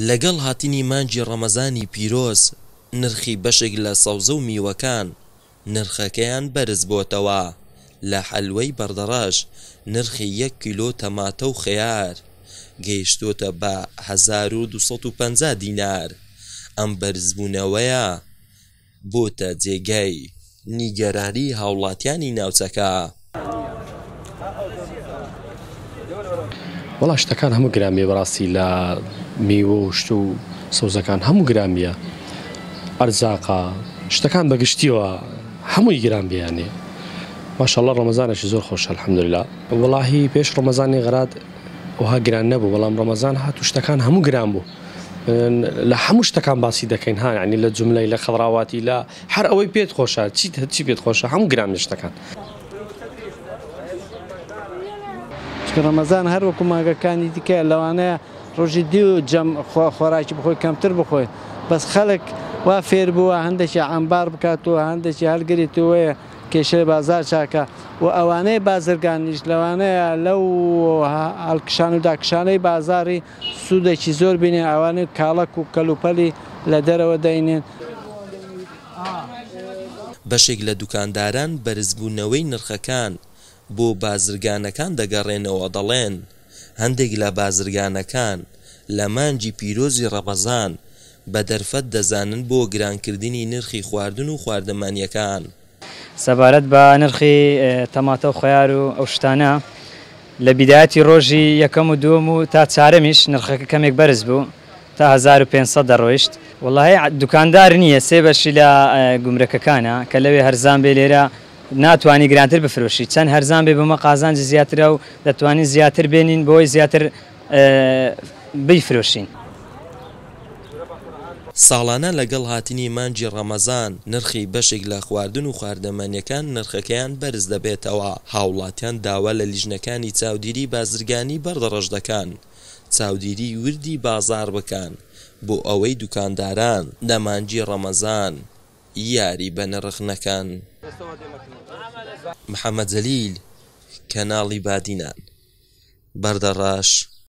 لەگەڵ هاتنی مانگی ڕەمەزانی پیرۆز نرخی بەشێک لە سەوزە و میوەکان نرخەکەیان بەرزبۆتەوە، لە حەلوەی بەردەڕەش نرخی یەک کیلۆ تەماتە و خەیار گەیشتۆتە بە 1250 دینار، ئەم بەرزبوونەوەیە بۆتە جێگای نیگەرانی هاوڵاتیانی ناوچەکە. وەڵا شتەکان هەموو گران بیە بەڕاستی لە میوە و شت و سەوزەکان هەموو گران بیە ئەرزاقە شتەکان بە گشتیەوە هەمووی گران بیە یانی ماشاءاللە ڕەمەزانێکی زۆر خۆشە الحمدللە. وەڵاهی پێش ڕەمەزانی غەرات وەها گران نەبوو بەڵام ڕەمەزان هات و شتەکان هەموو گران بوو لە هەموو شتەکان باسی دەکەین ها یانی لە جوملەی لە خەضراواتی لە هەر ئەوەی پێت خۆشە چیت چی پێت خۆشە هەموو گران شتەکان. چونکە ڕەمەزان هەر وەکو مانگەکانی دیکە لەوانەیە ڕۆژی دوو جەم خۆراکی بخۆی کەمتر بخۆی بەس خەڵک وا فێر بووە هەندێکی عەمبار بکات و هەندێکی هەلگریت و وەیە کێشەی بازار چاکە و ئەوانەی بازرگانیش لەوانەیە لەو هەڵکشان و داکشانەی بازاری سوودێکی زۆر بینێ ئەوانەی کاڵەک و کەلوپەلی لە دەرەوە دەینێن. بەشێک لە دوکانداران بەرزبوونەوەی نرخەکان بۆ بازرگانەکان دەگەڕێنەوە دەڵێن، هەندێک لە بازرگانەکان لە مانگی پیرۆزی ڕەمەزان بە دەرفەت دەزانن بۆ گرانکردنی نرخی خواردن و خواردەمەنییەکان. سەبارەت بە نرخی تەماتە و خەیار و ئەو شتانە لە بیدایەتی ڕۆژی یەکەم و دووەم و تا چارەمیش نرخەکە کەمێک بەرز بوو تا 1500 دەڕۆیشت. وەڵاهی دوکاندار نییە سێ بەشی لە گومرەکەکانە کە لەوێ هەرزان بێ لێرە ناتوانی گرانتر بفرۆشی چەند هەرزان بێ بۆمە قازانجی زیاترە و دەتوانین زیاتر بێنین بۆی زیاتر بیفرۆشین. ساڵانە لەگەڵ هاتنی مانگی ڕەمەزان نرخی بەشێک لە خواردن و خواردەمەنیەکان نرخەکەیان بەرز دەبێتەوە، هاوڵاتیان داوا لە لیژنەکانی چاودیری بازرگانی بەردەڕەش دەکەن چاودیری وردی بازاڕ بکەن بۆ ئەوەی دوکانداران لە مانگی ڕەمەزان یاری بە نرخ نەکەن. محەمەد جەلیل، کەناڵی بادینان، بەردەڕەش.